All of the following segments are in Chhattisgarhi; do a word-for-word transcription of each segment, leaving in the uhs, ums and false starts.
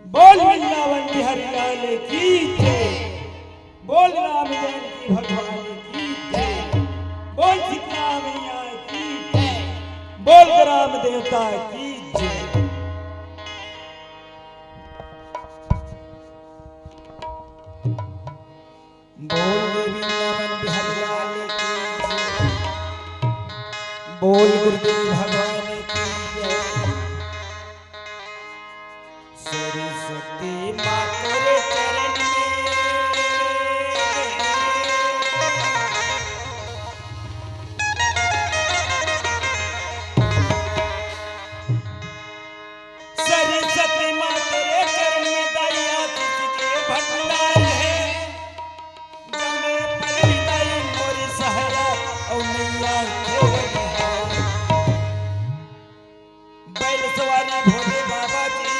बोल वृंदावन बिहारी लाल की जय। बोल राम जानकी भगवान की जय। बोल शीतला मैया की जय। बोल ग्राम देवता की जय। बोल देवी नमन बिहारी लाल की जय। बोल गुरुदेव भगवान की जय। सरस्वती माँ तोरे चरण में। सरस्वती माँ तोरे चरण में दाई आशीष के भंडार हे। जौने पर दाई मोर सहारा अउ नैया के बनिहार। बैल सवारी भोले बाबा की।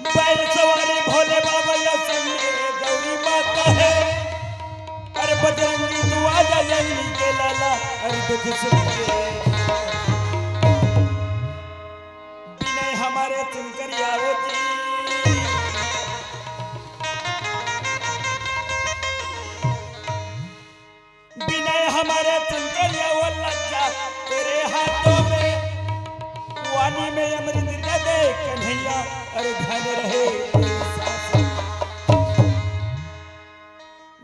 बैल सवारी भोले बाबा या संग में गौरी माता हे। अरे बजरंगी तू आ जा, यही के लाला, अरे दुख सुख के। विनय हमारे सुनकर आओ जी। विनय हमारे सुनकर आओ, लज्जा तेरे हाथों में। वाणी में अमृत दे दे कन्हैया, अरे धन रहे तेरी सांस।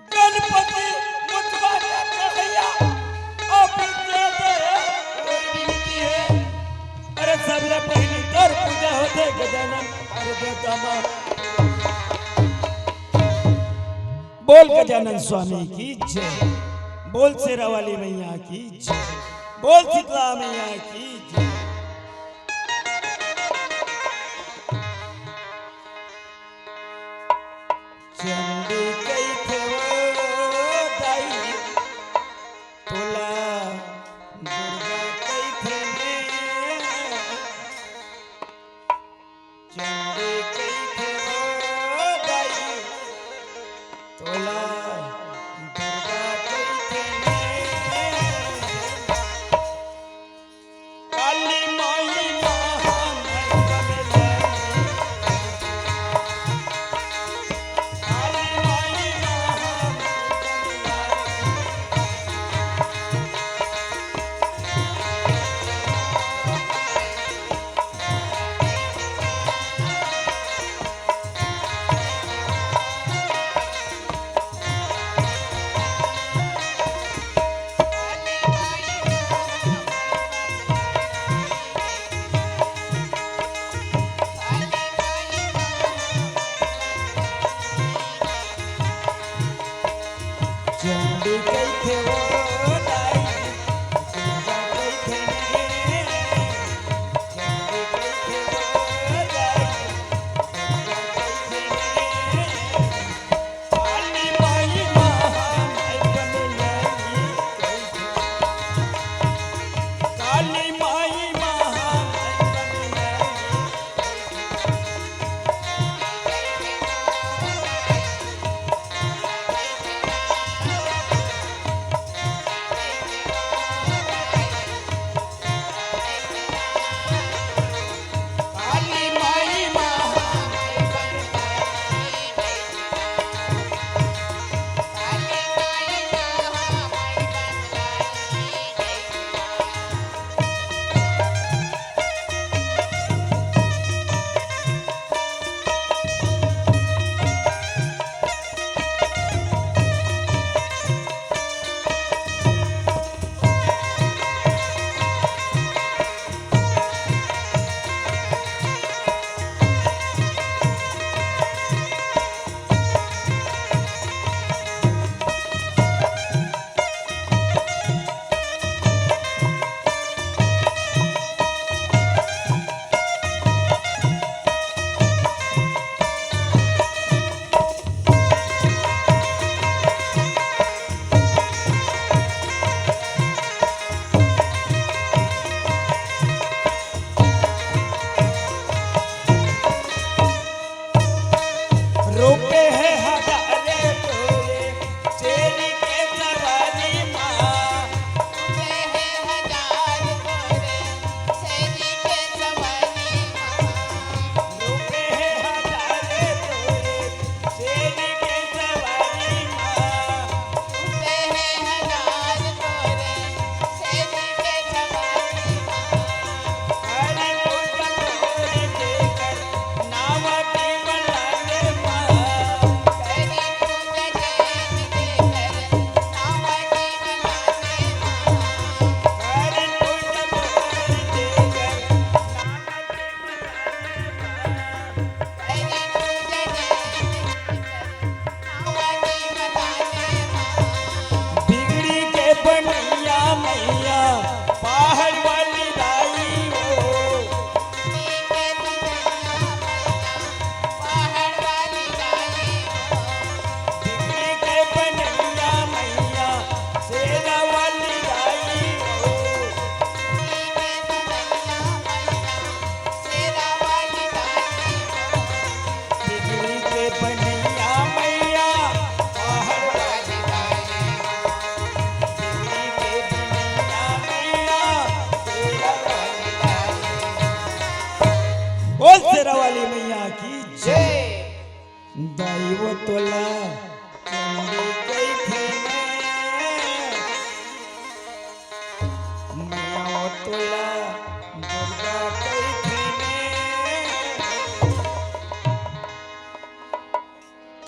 गणपति मुझवा के कन्हैया, अभी दे दे कोई विनती हे। अरे सबले पहली तोर पूजा होथे गजानन, अरे देवता माँ। बोल गजानन स्वामी की जय। बोल शेरा वाली मैया की जय। बोल शीतला मैया की जय। चंडी कहिथे वो दाई, तोला दुर्गा कहिथे ने। चंडी कहिथे वो दाई, तोला दुर्गा कहिथे ने। काली वो तोला चंडी कहिथे ने, मैया वो तोला दुर्गा कहिथे ने।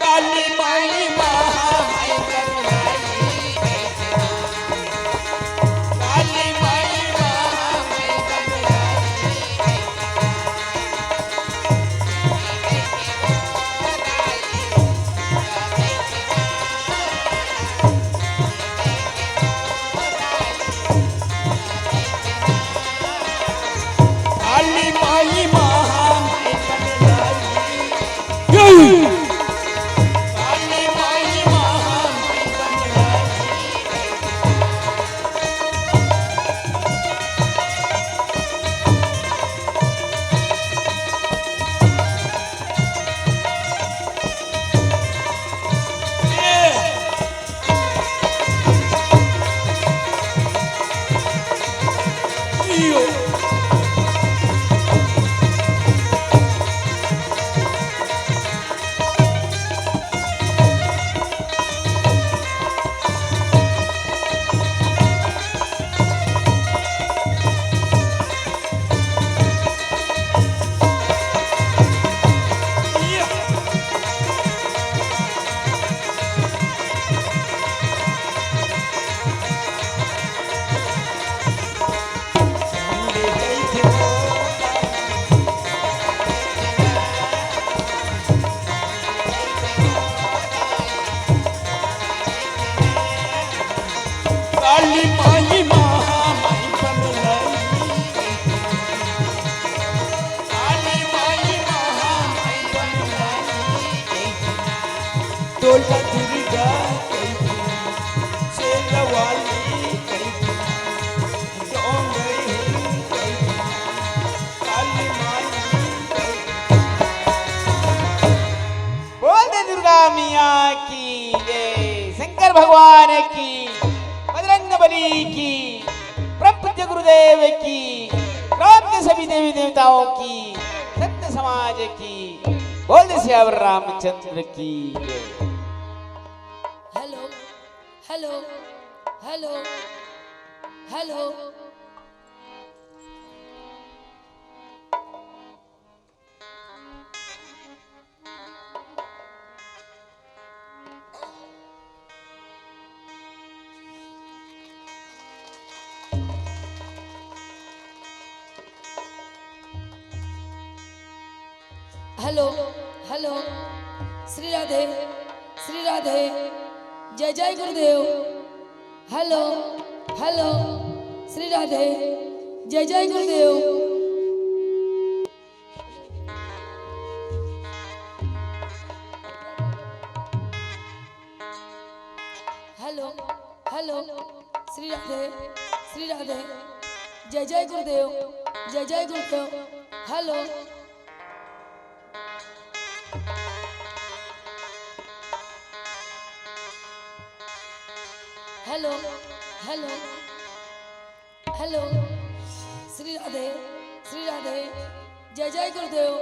काली माई महामाई बन आई, काली माई महामाई बन आई। काली माई महामाई बन आई। काली माई महामाई बन आई। काली माई महामाई बन आई। काली माई महामाई बन आई। तोला दुर्गा कहिथे, शेरावाली कहिथे, डोंगरहीन कहिथे, काली माई कहिथे। बोल दे दुर्गा मैया की जय, शंकर भगवान की, बजरंग बली की, परम पूज्य गुरुदेव की, राम के सभी देवी देवताओं की, संत समाज की। बोल दे सियावर रामचंद्र की जय। Hello, hello, hello, hello. Hello, hello, Shri Radhe, Shri Radhe, जय जय गुरुदेव। हेलो, हेलो, श्री राधे, जय जय गुरुदेव। हेलो, हेलो, श्री राधे, श्री राधे, जय जय गुरुदेव, जय जय गुरुदेव। Hello, hello, hello, hello, Shri Radhe, Shri Radhe, जय जय गुरुदेव।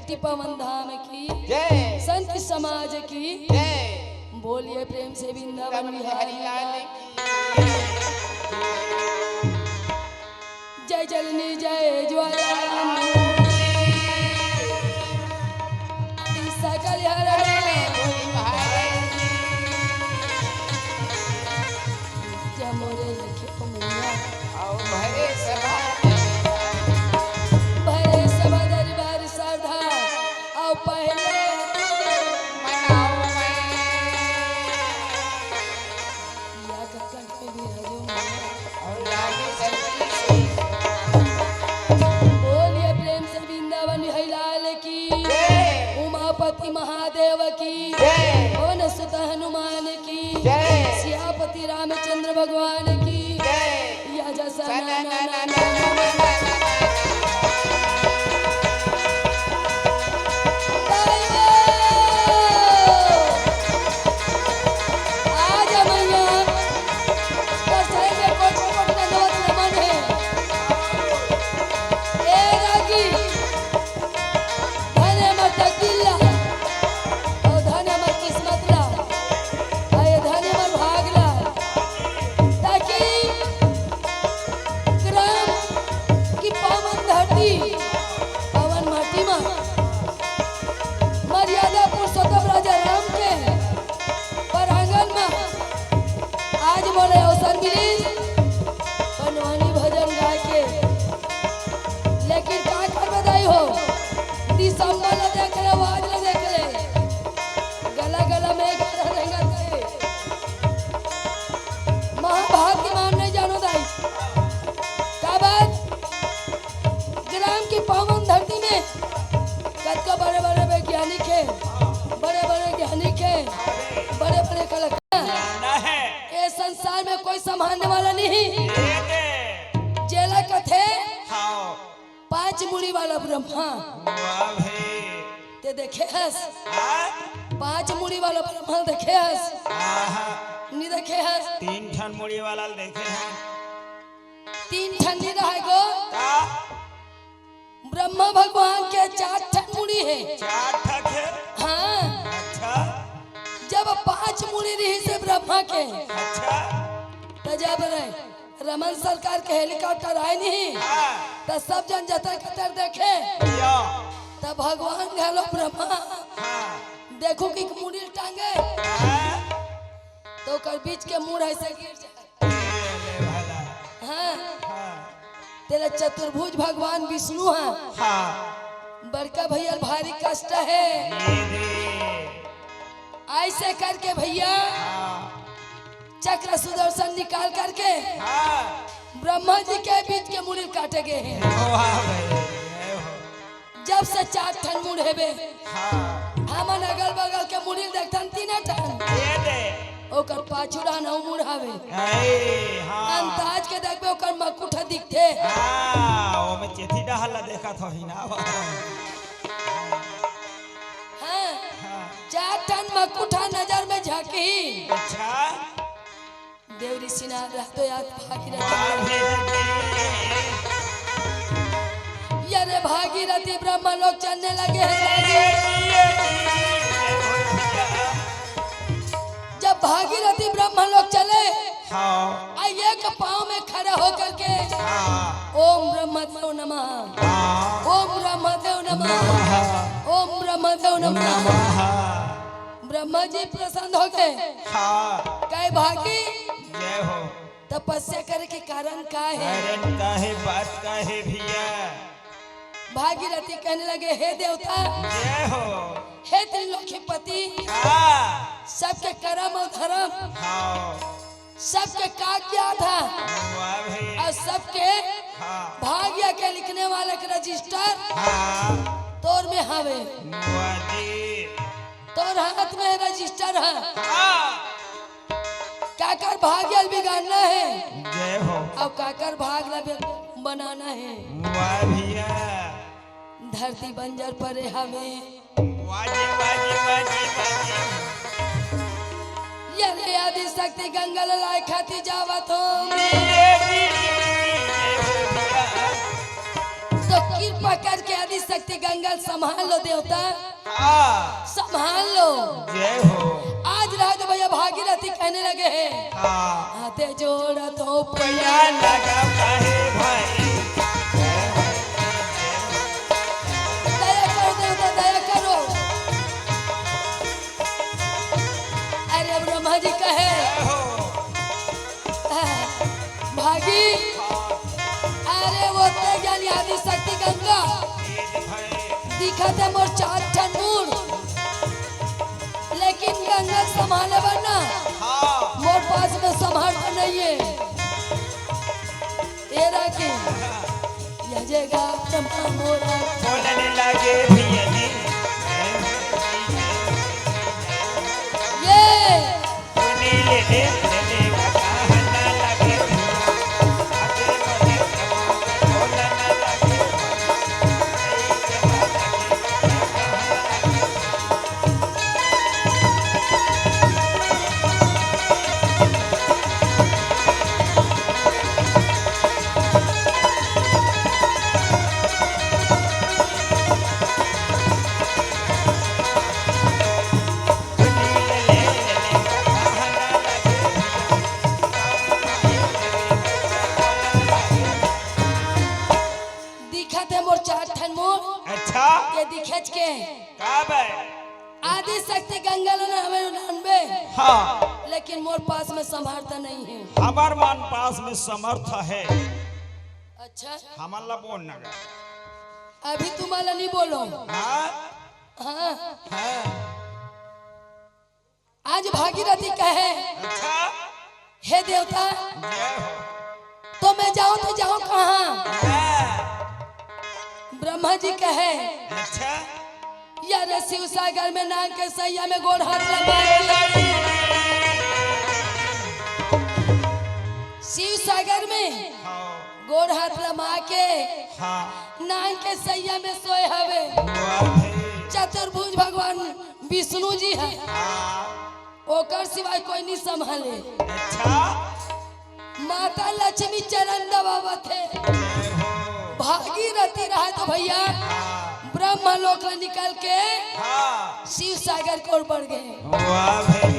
छठी पावन धाम की, जय। संत समाज की, जय। बोलिए प्रेम से वृंदावन बिहारी लाल की। जय जलनी जय ज्वाला, सकल हरण। जय मोरे लखे मैया। आओ भरे सभा। भरे सभा दरबार सरधा। आओ पहले मनाओ मैं। या गगन में भी हरिओम। और लागे सच्ची से। बोलिए प्रेम से वृंदावन बिहारी लाल की। जय। उमापति महादेव की। जय। पवन सुत हनुमान की। जय। सियापति रामचंद्र भगवान की। जय। या जसा ना ना ना ना। आजा मैया, तोर चरण में कोटि कोटि दंडवत नमन हे। ए रागी, धन हमर तकदीर ला, अउ धन हमर किस्मत ला, अउ ये धन हमर भाग ला, ताकि ग्राम की पावन धरती, पावन माटी मा मर्यादा पुरुषोत्तम राजा राम के प्रांगण मा आज मोला अवसर मिलिस पंडवानी भजन गाए के। लेकिन का करबे दाई हो, दिसंबर ला देख ले, आज ला देख ले, गला गला में एक रेंगत हे। महाभाग्य मान नहीं जानो दाई, का बात? ग्राम की पावन धरती में कतका बड़े बड़े वैज्ञानिक हे, बड़े बड़े ज्ञानिक हे, बड़े बड़े कलाकार। ना है। ये संसार में कोई संभालने वाला नहीं। ये दे। जेला कथे हाँ। पांच मुड़ी वाला ब्रह्मा। वाह भाई। ते देखे हस? हाँ? पांच मुड़ी वाला ब्रह्मा देखे हस? आहा। नहीं देखे हस? तीन ठन मुड़ी वाला देखे हैं। तीन ठन नहीं रहे गो। का? ब्रह्मा भगवान के चार ठन मुड़ी हे। चार ठक हे? हाँ। अच्छा। जब पांच मुड़ी रहिस हे ब्रह्मा के, अच्छा। त जब रे, रमन सरकार के हेलीकॉप्टर आए नहीं, हाँ। त सब झन जतर कतर देखे। या। त भगवान घलो ब्रह्मा, हाँ। देखो कि मुड़ी ल टांगे। हाँ। त ओकर बीच के मुड़ ऐसे गिर जाए। ले भला। हाँ। हाँ। तेला चतुर्भुज भगवान विष्णु हा। हाँ। बड़का भैया ल भारी कष्ट हे। ये दे। ऐसे करके भैया हाँ। चक्र सुदर्शन निकाल करके हाँ। ब्रह्मा जी के बीच के मुड़ी ल काटे गे हे। वाह भाई, जय हो। जब से चार ठन मुड़ हेबे, हाँ। हमन अगल बगल के मुड़ी ल देखथन तीन ठन। ये दे। ओकर पाछू डहन अउ मुड़ हवे। अरे, हाँ। अंदाज के देखबे ओकर मकुट ह दिखथे। हाँ, ओमे चेथी डहर ला देखत होही ना। हाँ। हाँ। चार ठन मकुट ह नजर में झांकही। अच्छा। देव ऋषि नारद रहतो याद भागीरथी। ये रे भागीरथी ब्रह्म लोक चलने लगे हैं। जब भागीरथी ब्रह्म लोक चले, हाँ। आ एक पाँव में खड़ा होकर के हाँ। ओम ब्रह्मदेव नमः, हाँ। ओम ब्रह्मदेव नमः, नमः। ओम ब्रह्मदेव नमः। नमः। ब्रह्मा जी प्रसन्न हो गए। हाँ। कहे भागी, जय हो। तपस्या करे के कारण का हे? कारण का हे, बात का हे भैया? भागीरथी कहने लगे, हे देवता, जय हो। हे त्रिलोकीपति, हाँ। सबके करम अउ धरम, हाँ। सबके कागजात ह, वाह भाई। अउ सबके हाँ। भाग्य के लिखने वाले के रजिस्टर हाँ। तोर में हवे। वाह जी। तोर हाथ में रजिस्टर ह। हाँ। काकर भाग्य ल बिगाड़ना हे? जय हो। अउ काकर भाग ला बे-, बनाना हे? वाह भैया। धरती बंजर परे हवे। वाह जी, वाह जी, वाह जी, वाह जी। ये रे आदि शक्ति गंगा ल लाए खातिर जावत हो। ये जी, जय हो भैया। तो कृपा करके आदि शक्ति गंगा गंगा ल संभाल लो देवता, हाँ। संभाल लो। जय हो। आज रहा तो भैया भागीरथी कहने लगे हैं, हाँ। हाथे जोड़त हों पैया लगा काहे भाई। दया करो देवता, दया करो। अरे ब्रह्मा जी कहे, जय हो। भागी, अरे वो ते जानी आदि शक्ति गंगा, दिखत हे मोर चार ठन मूड़, लेकिन गंगा संभाले बर ना, हाँ। मोर पास में समर्थ नहीं है। ये राखी, ये जगह ब्रह्मा मोरा। बोलने लगे भैया जी। ये दिखत हे मोर चार ठन मूड़। अच्छा। ये दिखेच के। का बे? आदि शक्ति गंगा ल ना हमें नानबे। हाँ। लेकिन मोर पास में समर्थ नहीं है। हमर मन पास में समर्थ है। अच्छा। हमन ला बोल ना गा। अभी तुम्हारा नहीं बोलो। हाँ? हाँ। हाँ। आज भागीरथी कहे, अच्छा। हे देवता, जय हो। तो मैं जाऊं तो जाऊं कहाँ? जय। ब्रह्मा जी कहे, अच्छा। यार शिव सागर में नांग के सैया में गोड़ हाथ लगा के, शिव सागर में हाँ। गोड़ हाथ लमा के हाँ। नांग के सैया में सोए हवे। वाह भाई। चतुर्भुज भगवान विष्णु जी है, हाँ। ओकर सिवाय कोई नहीं संभाले। अच्छा। माता लक्ष्मी चरण दबावत हे। जय हो। भागीरथी रहा तो भैया, हाँ। ब्रह्मलोक ले निकल के हाँ। शिव सागर की ओर बढ़ गए। वाह भाई।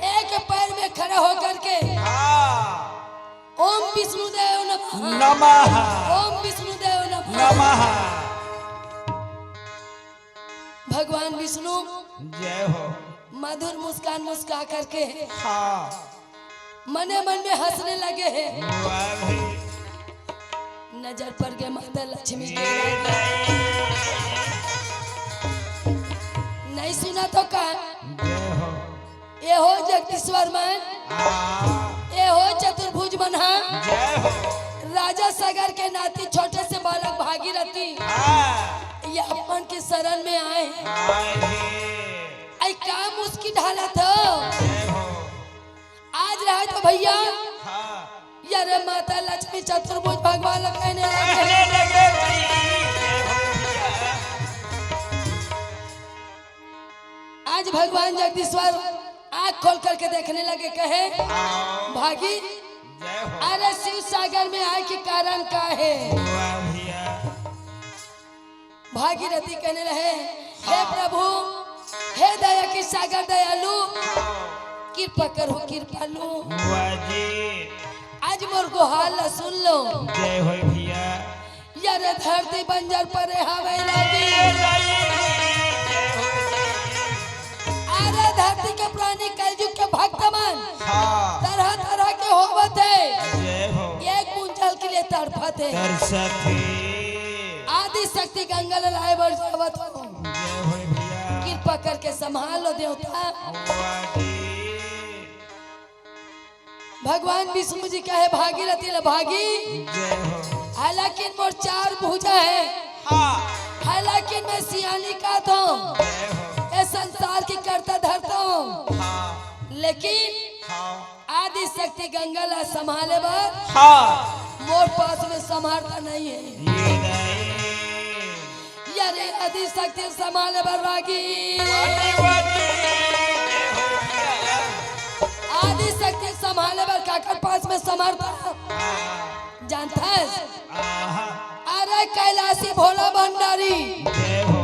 एक पैर में खड़ा होकर के हाँ। ओम विष्णु देव नमः। नमः। ओम विष्णु देव नमः। नमः। भगवान विष्णु जय हो। मधुर मुस्कान मुस्का करके हाँ। मने मन में हंसने लगे हैं। वाह भाई। नजर पड़ गए माता लक्ष्मी के। ये नहीं। नहीं सुना तो का? जय हो। ए हो जगदीश्वर मन, हाँ। ए हो चतुर्भुज मन हा, जय हो। राजा सागर के नाती छोटे से बालक भागीरथी, हाँ। ये अपन के शरण में आए हैं। आए हैं। आई का मुस्की ढालत हो? जय हो। आज रहा तो भैया, हाँ। यारे माता लक्ष्मी चतुर्भुज भगवान ला कहने लगे। कहने लगे भाई, जय हो भैया। आज भगवान जगदीश्वर आँख खोल करके देखने लगे, कहे, आओ। भागी, जय हो। अरे शिव सागर में आए के कारण का है? वाह भैया। भागीरथी कहने रहे, हे हाँ। प्रभु, हे दया के सागर दयालु, हाँ। कृपा करो कृपालु। वाह जी। आज मोर गोहार ला सुन लो। जय हो भैया। यार धरती बंजर परे हवे लागी। अरे धरती के प्राणी कलयुग के भक्त मन हाँ। तरह तरह के होवत हे। जय हो। एक बूंद जल के लिए तड़फत हे। तरसत हे। आदि शक्ति गंगा ला लाए बर जावत हो। जय हो भैया। कृपा करके संभाल लो देवता। वाह जी। भगवान विष्णु जी कहे भागीरथी ला भागी, जय हो। हालांकि मोर चार भुजा है, हाँ। हालांकि मैं सियानी का तो जय हो। ये संसार की करता धरता हूँ, हाँ। लेकिन हाँ। आदि शक्ति गंगा ला संभाले बर हाँ। मोर पास में समर्थ नहीं है। ये नहीं। यारे आदि शक्ति संभाले बर रागी। वाजी, वाजी, जय हो भैया। आदि शक्ति संभाले बर काकर पास में समर्थ? हाँ। जानथस? आहा। अरे कैलाशी भोला भंडारी, जय हो।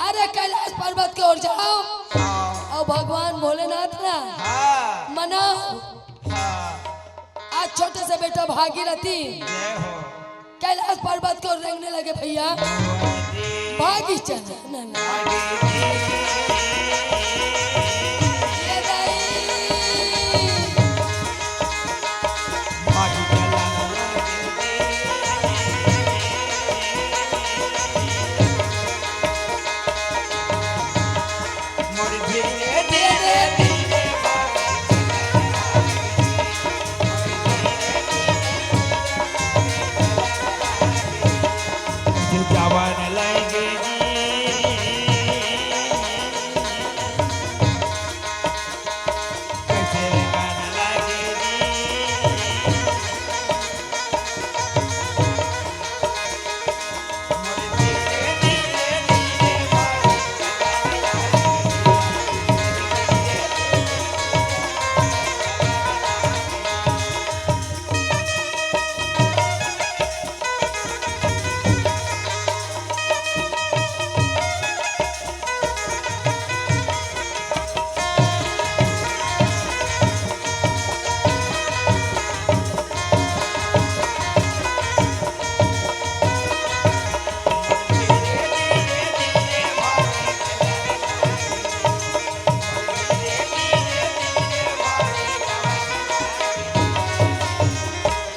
अरे कैलाश पर्वत के ओर जाओ, हाँ। अउ भगवान भोलेनाथ ला हाँ। मनाओ। हाँ। आज छोटे से बेटा भागीरथी जय हो। कैलाश पर्वत के ओर रेंगने लगे भैया। भागी चल।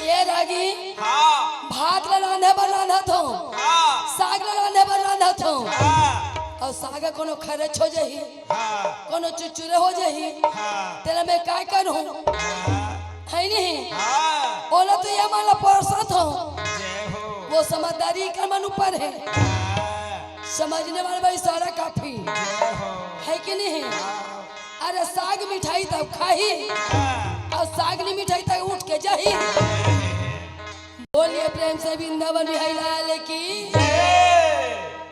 ये रागी, हाँ। भात ला रांधे बर रांधत हो, हाँ। साग ला रांधे बर रांधत हो, हाँ। अउ साग कोनो खरच हो जाही, हाँ। कोनो चुरचुरे हो जाही, हाँ। तेला मैं काय करूँ? हाँ। है नहीं? हाँ। ओला तो ये मन ला परोसत हो। जय हो। वो समझदारी कर मन ऊपर है। हाँ। समझने वाले भाई सारा काफी। जय हो। है कि नहीं? हाँ। अरे साग मिठाई तब खाही, हाँ। अउ साग नहीं मिठाई तब उठ के जाही। बोलिए प्रेम से वृंदावन बिहारी लाल